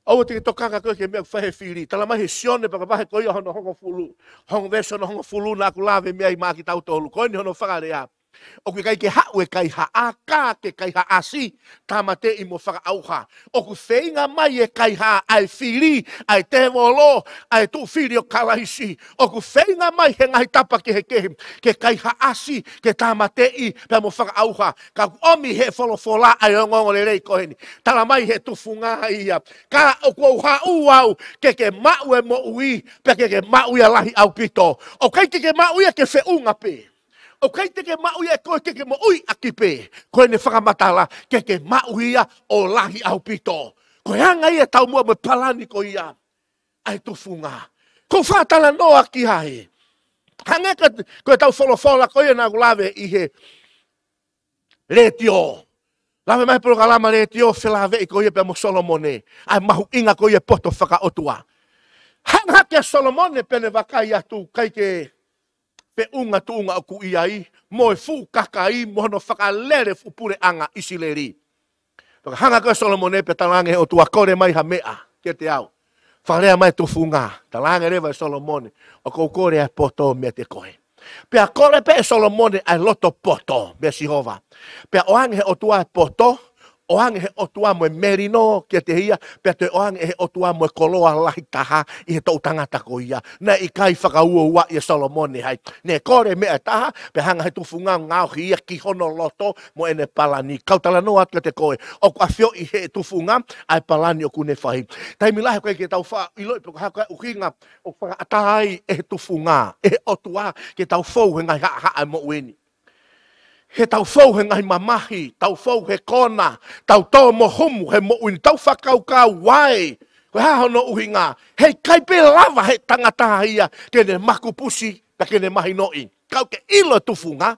ʻOua te ke tokanga koe ki he meʻa ʻoku fai ʻe he fili. Tala mai ʻe Sione pea ko e vahe ko ia hono hongofulu, hong-, veesi hono hongofulu naʻa ku lave mei ai maʻa kitautolu. Ko eni hono fakalea. ʻOku ʻikai ke haʻu e kaihaʻa, ka ke kaihaʻasi, tāmateʻi mo fakaʻauha. ʻOku feinga mai e kaihaʻa, ʻa e fili, ʻa e tēvolo, ʻa e tuʻufili ʻo Kalaisi. ʻOku feinga mai he ngaahi tapa kehekehe, ke kaihaʻasi, ke tāmateʻi, pea mo fakaʻauha. Ka ʻoku ʻomi ʻe he folofola ʻa e ongoongolelei ko eni. Tala mai ʻe he tufunga ia, ka ʻoku ou haʻu au ke ke maʻu e moʻui, pea ke ke maʻu ia lahi ʻaupito. ʻOku ʻikai ke ke maʻu ia ke feʻunga pē. ʻOku ʻikai te ke maʻu ia ʻe koe ke ke moʻui ʻaki pē. Ko ʻene fakamatala, ke ke maʻu ia ʻo lahi ʻaupito. Ko e anga ia e taumuʻa mo e palani ko ia ʻa e tufunga. Ko e fakatalanoa ki ai, hangē ko e, ko ʻetau folofola ko ia naʻa ku lave ʻi he letiō. Lave mai polokalama letiō felāveʻi ko ia pea mo Solomone. ʻA e mahuʻinga ko ia e poto fakaʻotua. Hanga hake ʻa Solomone pea ne vakai atu, ʻikai ke feʻunga tuʻunga ʻoku ʻi ai mo e fuʻu kakai mo hono fakalele fuʻu puleʻanga ʻIsileli. Pea hanga ko ē ʻa Solomone pea talaange ʻe he ʻOtua, kole mai ha meʻa kiate au. Fakalea mai e tufunga, talaange leva ʻe Solomone, ʻoku ou kole ʻa e poto meiate koe. Pea kole pē ʻe Solomone ʻa e loto poto meia Sihova. Pea ʻoange ʻe he ʻOtua e poto, ʻoange ʻe he ʻOtua mo e melino kiate ia, pea toe ʻoange ʻe he ʻOtua mo e koloa lahi taha ʻi he toʻu tangata ko ia. Naʻe ʻikai fakauouaʻi ʻe Solomone ha meʻa. Ne kole meʻa ʻe taha, pea hanga ʻe he tufunga ʻo ngaohi ia ki hono loto mo ʻene palani. Kau talanoa atu kiate koe, ʻoku ʻafioʻi ʻe he tufunga ʻa e palani ʻoku ne fai. Taimi lahi ʻoku ʻikai ke tau faʻa ʻiloʻi pe ko e hā ko ā e ʻuhinga ʻoku fakaʻatā ai ʻe he tufunga, ʻe he ʻOtua, ke tau fou he ngaahi haʻahaʻa ʻo e moʻui ni. he tau fou he ngaahi mamahi, tau fou he kona, tau tō mo humu he moʻui ni, tau fakakaukau ai ko e hā hono ʻuhinga. Heʻikai pē lava he tangata ia ke ne makupusi, pea ke ne mahinoʻi. Ka ʻoku ke ʻilo e tufunga,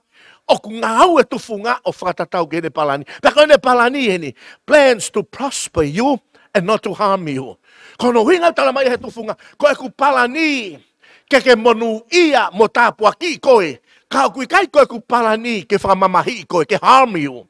ʻoku ngāue e tufunga ʻo fakatatau ki heʻene palani. Pea ko ʻene palani eni, plans to prosper you and not to harm you. Ko hono ʻuhinga ʻoku talamai he tufunga, ko ʻeku palani ke ke monūʻia mo tāpuakiʻi koe. Ka ʻoku ʻikai ko ʻeku palani ke fakamamahiʻi koe, ke harm you.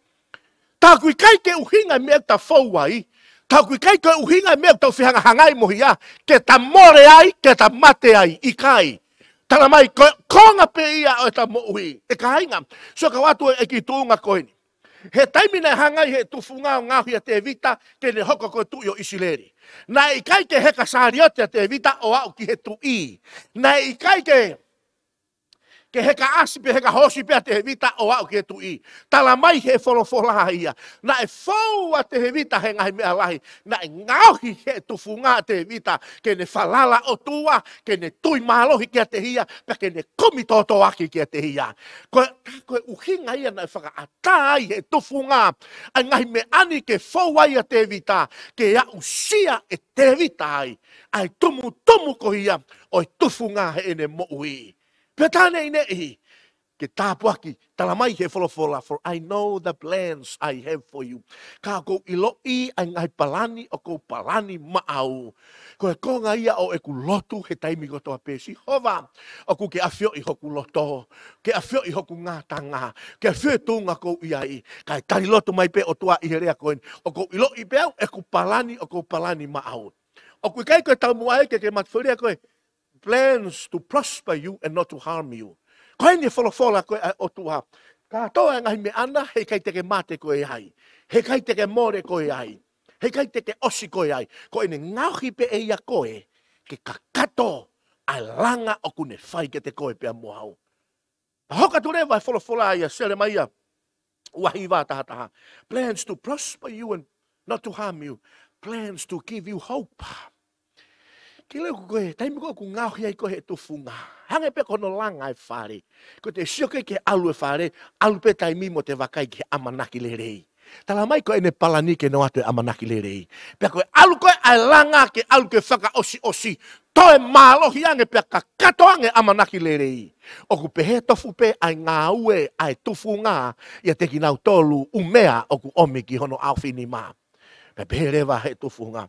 Tā ʻoku ʻikai ke ʻuhinga e meʻa ʻoku ta fou ai. Tā ʻoku ʻikai ke ʻuhinga e meʻa ʻoku tau fehangahangai mo ia, ke ta mole ai, ke ta mate ai, ʻikai. Talamai ko e konga pē ia ʻo ʻeta moʻui. ʻE kāinga, sio ka ʻoatu e kiʻi tuʻunga ko eni. He taimi naʻe hanga ai he tufunga ʻo ngaohi ʻa Tēvita ke ne hoko ko e tuʻi ʻo ʻIsileli, naʻe ʻikai ke heka saliote ʻa Tēvita ʻo aʻu ki he tuʻi. Naʻe ʻikai ke, ke heka ʻasi pē, heka hoosi pē ʻa Tēvita ʻo aʻu ki he tuʻi. Talamai he folofola ia, naʻe fou ʻa Tēvita he ngaahi meʻa lahi. Naʻe ngaohi he tufunga ʻa Tēvita ke ne falala ʻOtua, ke ne tui mālohi kiate ia, pea ke ne kumi tōtōaki kiate ia. Ko e, ko e ʻuhinga ia naʻe fakaʻatā ai he tufunga ʻa e ngaahi meʻa ni ke fou ai ʻa Tēvita, ke aʻusia ʻe Tēvita ai ʻa e tumutumu ko ia ʻo e tufunga heʻene moʻui. Pea tā neʻineʻi ke tāpuaki, talamai he folofola, "For I know the plans I have for you." Ka ʻoku ou ʻiloʻi ʻa e ngaahi palani ʻoku ou palani maʻau. Ko e konga ia ʻo ʻeku lotu he taimi kotoa pē, Sihova, ʻoku ke ʻafioʻi hoku loto, ke ʻafioʻi hoku ngataʻanga, ke ʻafioʻi e tuʻunga ʻoku ou ʻi ai. Kae tali lotu mai pē ʻOtua ʻi he lea ko eni, ʻoku ou ʻiloʻi pē au ʻeku palani ʻoku ou palani maʻau. ʻOku ʻikai ko e taumuʻa ia ke ke mataʻi lea ko e plans to prosper you and not to harm you. Ko eni e folofola ko ē ʻa e ʻOtua. Kātoa e ngaahi meʻa na, heʻikai te ke mate koe ai. Heʻikai te ke mole koe ai. Heʻikai te ke ʻosi koe ai. Ko ʻene ngaohi pē ʻe ia koe ke kakato ʻa e langa ʻoku ne fai kiate koe pea mo au. Pea hoko atu leva e folofola ia, Selemaia ua hiva taha taha. Plans to prosper you and not to harm you. Plans to give you hope. Ke leu ko e taimi ko ē ʻoku ngaohi ai koe he tufunga, hangē pē ko hono langa e fale. Ko ʻete sio ki he ʻalu e fale, ʻalu pē taimi mo ʻete vakai ki he ʻamanaki lelei. Talamai ko ʻene palani ke ne ʻoatu e ʻamanaki lelei. Pea ko e ʻalu ko ē ʻa e langa ke ʻalu ke fakaʻosiʻosi, toe mālohi ange pea kakato ange ʻamanaki lelei. ʻOku pehē tofu pē ʻa e ngāue ʻa e tufunga ʻiate kinautolu ʻumea ʻoku ʻomi ki hono ʻaofinima. Pea pehē leva he tufunga,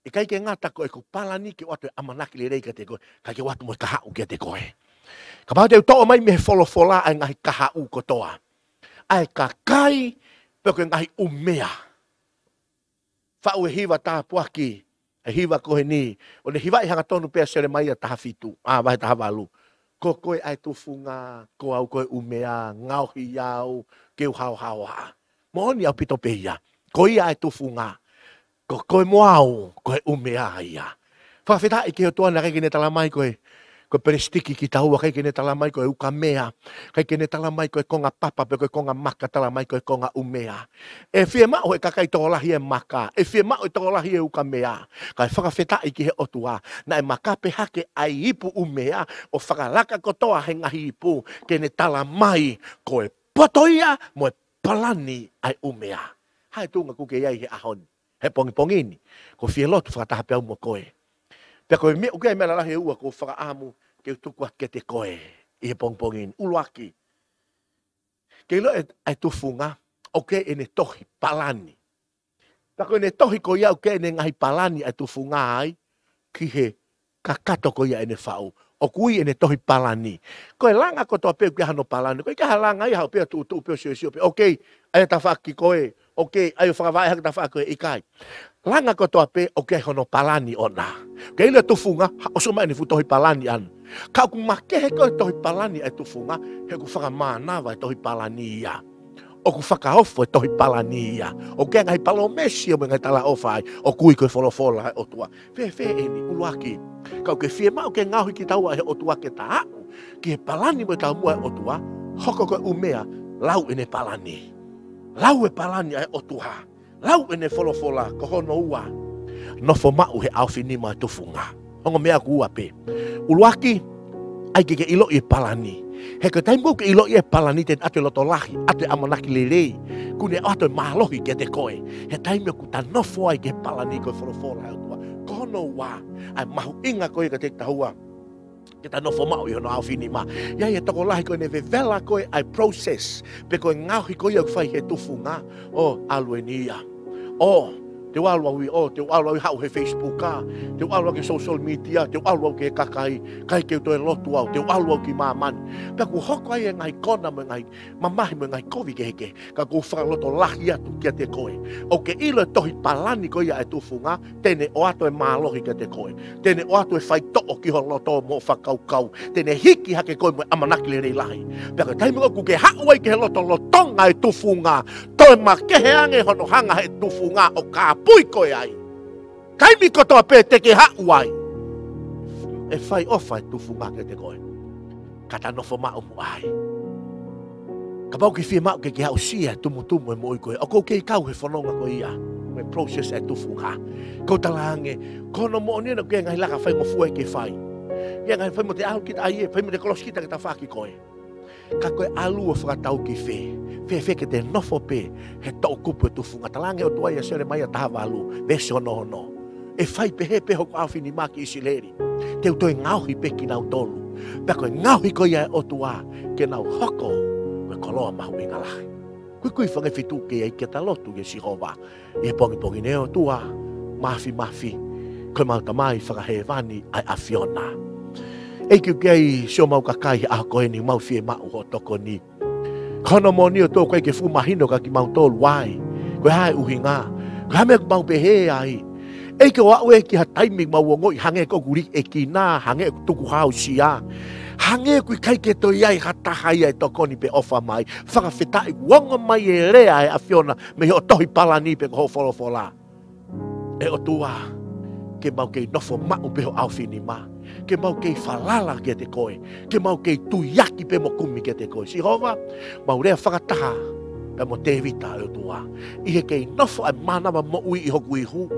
ʻikai ke ngata ko ʻeku palani ke ʻoatu e ʻamanaki lelei kiate koe, ka ke ʻoatu mo e kahaʻu kiate koe. Kapau te u toʻo mai mei he folofola ʻa e ngaahi kahaʻu kotoa, ʻa e kakai, pe ko e ngaahi ʻumea. Faʻu e hiva tāpuaki, e hiva ko eni, ʻo ne hivaʻi hangatonu pē ʻa Selemaia taha fitu, ʻa, vahe taha valu. Ko koe ʻa e tufunga, ko au ko e ʻumea, ngaohi au ke u haohaoa. Moʻoni ʻaupito pē ia. Ko ia ʻa e tufunga, ko koe mo au ko e ʻumea ia. Fakafetaʻi ki he ʻOtua naʻe ʻikai ke ne talamai ko e, ko e pelesitiki kitaua, ʻikai ke ne talamai ko e ukamea, ʻikai ke ne talamai ko e konga papa pe ko e konga maka, talamai ko e konga ʻumea. ʻE fiemaʻu he kakai tokolahi e maka, ʻe fiemaʻu e tokolahi e ukamea. Kae fakafetaʻi ki he ʻOtua, naʻe maka pē hake ʻa e ipu ʻumea ʻo fakalaka kotoa he ngaahi ipu, ke ne talamai ko e poto ia mo e palani ʻa e ʻumea. Hā e tuʻunga ʻoku ke ʻi ai he ʻaho ni, he pongipongi ni? ʻOku ou fie lotu fakataha pē au mo koe. Pea ko e meʻa, ʻoku ʻi ai e meʻa lalahi ʻe ua ʻoku ou fakaʻamu ke u tuku atu kiate koe ʻi he pongipongi ni. ʻUluaki, ke ʻilo ʻe, ʻa e tufunga, ʻoku ʻi ai ʻene tohi palani. Pea ko ʻene tohi ko ia ʻoku ʻi ai ʻene ngaahi palani ʻa e tufunga ai ki he kakato ko ia ʻene faʻu. ʻOku ui ʻene tohi palani. Ko e langa kotoa pē ʻoku ʻi ai hano palani. ʻOku ʻikai ha langa ia haʻu pē ʻo tuʻutuʻu pē ʻo siosio pē, "ʻOkei, ʻai e tafaʻaki ko ē. ʻOkei, ʻai ʻo fakavaʻe hake tafaʻaki ko ē." ʻIkai. Langa kotoa pē ʻoku ʻi ai hono palani ʻoʻona. ʻOku ke ʻilo e tufunga, ha, ʻosi mai ʻene fuʻu tohi palani ʻana. Ka ʻoku makehe ko ē tohi palani ʻa e tufunga, he ʻoku fakamānava e tohi palani ia. ʻOku fakaofo e tohi palani ia. ʻOku ʻi ai e ngaahi palōmesi ia mo e ngaahi talaʻofa ai, ʻoku ui ko e folofola ʻa e ʻOtua. Fēfē eni? ʻUluaki, ka ʻoku ke fiemaʻu ke ngaohi kitaua ʻe he ʻOtua ke ta aʻu ki he palani mo e taumuʻa ʻa e ʻOtua, hoko ko e ʻumea, lau ʻene palani. Lau e palani ʻa e ʻOtua. Lau ʻene folofola. Ko hono ua, nofo maʻu he ʻaofinima ʻo e tufunga. Ongo meʻa ʻoku ua pē. ʻUluaki, ʻai ke ke ʻiloʻi e palani. He ko e taimi ʻoku ke ʻiloʻi e palani, te ne ʻoatu e loto lahi, ʻoatu e ʻamanaki lelei, kuo ne ʻoatu e mālohi kiate koe. He taimi ʻoku ta nofo ai ki he palani ko e folofola ʻa e ʻOtua. Ko hono ua, ʻa e mahuʻinga ko ia kiate kitaua ke ta nofo maʻu ʻi hono ʻaofinima. ʻI ai e tokolahi ko ē ne vevela ko ē ʻa e process, pe ko e ngaohi ko ia ʻoku fai he tufunga, ʻo ʻalu eni ia. ʻO, te u ʻalu au ʻi, ʻo, te u ʻalu au ʻi haʻu he Facebook, ʻa, te u ʻalu au ki he social media, te u ʻalu au ki he kakai, ʻikai ke u toe lotu au, te u ʻalu au ki māmani. Pea ʻoku hoko ai e ngaahi kona mo e ngaahi mamahi mo e ngaahi kovi kehekehe, ka ʻoku ou fakalotolahi atu kiate koe. ʻOku ke ʻilo e tohi palani ko ia ʻa e tufunga, te ne ʻoatu e mālohi kiate koe. Te ne ʻoatu e faitoʻo ki ho loto mo e fakakaukau. Te ne hiki hake koe mo e ʻamanaki lelei lahi. Pea ko e taimi ʻoku ke haʻu ai ki he lotolotonga e tufunga, toe makehe ange hono hanga he tufunga ʻo kāpui koe ai. Taimi kotoa pē te ke haʻu ai, ʻe fai ʻofa e tufunga kiate koe. Ka ta nofo maʻu muʻa ai. Kapau ʻoku ke fiemaʻu ke ke aʻusia e tumutumu e moʻui ko ē, ʻoku ou kei kau he fononga ko ia, mo e process e tufunga. Ko e talaange, ko hono moʻoni ena ʻoku ʻi ai e ngaahi laka faingofua ke fai. ʻI ai e ngaahi fai mo te ʻalu kita ai ē, fai mo te kolosi kita ke tafaʻaki koe. Ka ko e ʻalu ʻo fakatau ki fē? Fēfē ke te nofo pē he toʻukupu e tufunga? Talaange ʻOtua ia ʻia Selemaia taha valu, veesi ono ono. ʻE fai pehē pē hoku ʻaofinima ki ʻIsileli. Te u toe ngaohi pē kinautolu. Pea ko e ngaohi ko ia e ʻOtua, ke nau hoko ko e koloa mahuʻinga lahi. Kuikui fanga fitu ke ʻai ke ta lotu ki he Sihova ʻi he pongipongi ni. ʻE ʻOtua Māfimafi, ko homau Tamai fakahēvani ʻa e ʻAfiona. ʻEiki, ʻoku ʻi ai siʻomau kakai he ʻaho ko eni ʻoku mau fiemaʻu hoʻo tokoni. Ko hono moʻoni ʻOtua ʻoku ʻikai ke fuʻu mahino kia kimautolu why. Ko e hā e ʻuhinga? Ko e hā e meʻa ʻoku mau pehē ai? ʻEiki, ʻo aʻu ē ki ha taimi ʻoku mau ongoʻi hangē ʻoku liʻekina, hangē ʻoku tukuhāusia, hangē ʻoku ʻikai ke toe ʻi ai ha taha ia ʻe tokoni pe ʻofa mai. Fakafetaʻi ʻoku ongo mai e lea ʻa e ʻAfiona mei hoʻo tohi palani pe ko hoʻo folofola. ʻE ʻOtua, ke mau kei nofo maʻu pē ho ʻaofinima, ke mau kei falala kiate koe, ke mau kei tuiaki pē mo kumi kiate koe. Sihova, mau lea fakataha pea mo Tēvita, ʻe ʻOtua. ʻI he kei nofo ʻa e mānava moʻui ʻi hoku ihu,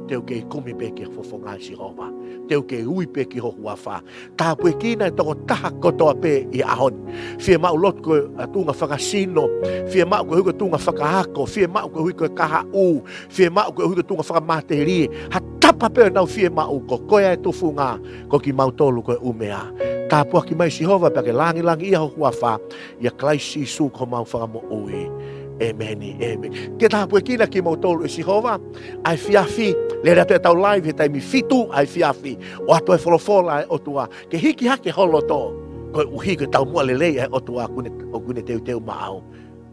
te u kei kumi pē ki he fofonga ʻo Sihova, te u kei ui pē ki ho huafa. Tāpuekina e tokotaha kotoa pē ʻi he ʻaho ni. Fiemaʻu lotu koeʻuhi ko e tuʻunga fakasino, fiemaʻu koeʻuhi ko e tuʻunga fakaako, fiemaʻu koeʻuhi ko e kahaʻu, fiemaʻu koeʻuhi ko e tuʻunga fakamatelie. Ha tapa pē ʻoku nau fiemaʻu, ko koe ʻa e tufunga, ko kimautolu ko e ʻumea. Tāpuaki mai Sihova pea ke langilangiʻia ho huafa, ʻia Kalaisi Sīsū ko homau Fakamoʻui. ʻĒmeni, ʻēmeni. Ke tāpuekina kimoutolu ʻe Sihova ʻa e efiafi, lele atu ʻetau live he taimi fitu ʻa e efiafi, ʻoatu e folofola ʻa e ʻOtua ke hiki hake ho loto, koeʻuhi ko e taumuʻa lelei ʻa e ʻOtua ʻoku ne, ʻoku ne teuteu maʻau.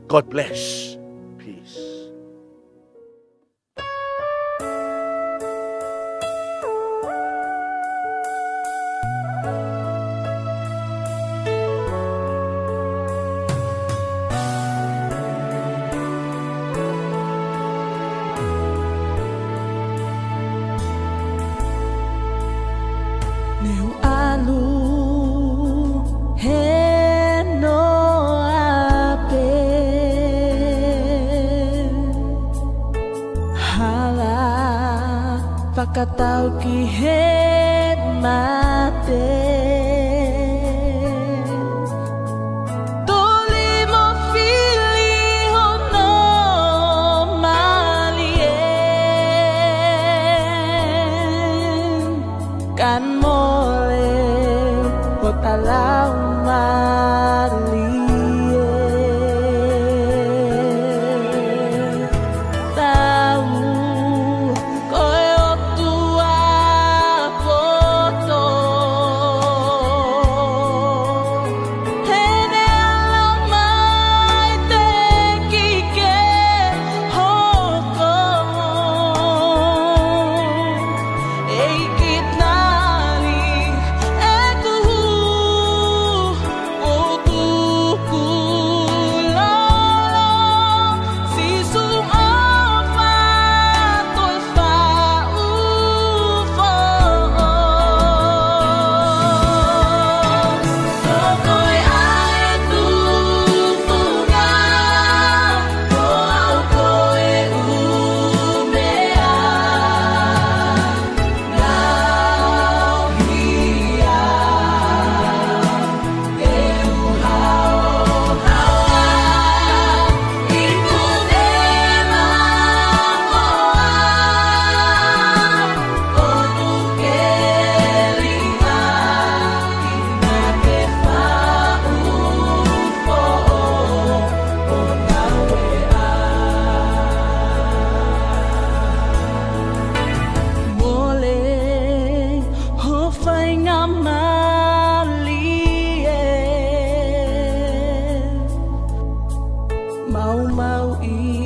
God bless. Peace. Ne u ʻalu he noa pē, hala fakatau ki he mate. Tuli mo fili hono mali ē, ka mole hota laumālie. Tau ko e ʻOtua poto. ʻAumau ʻi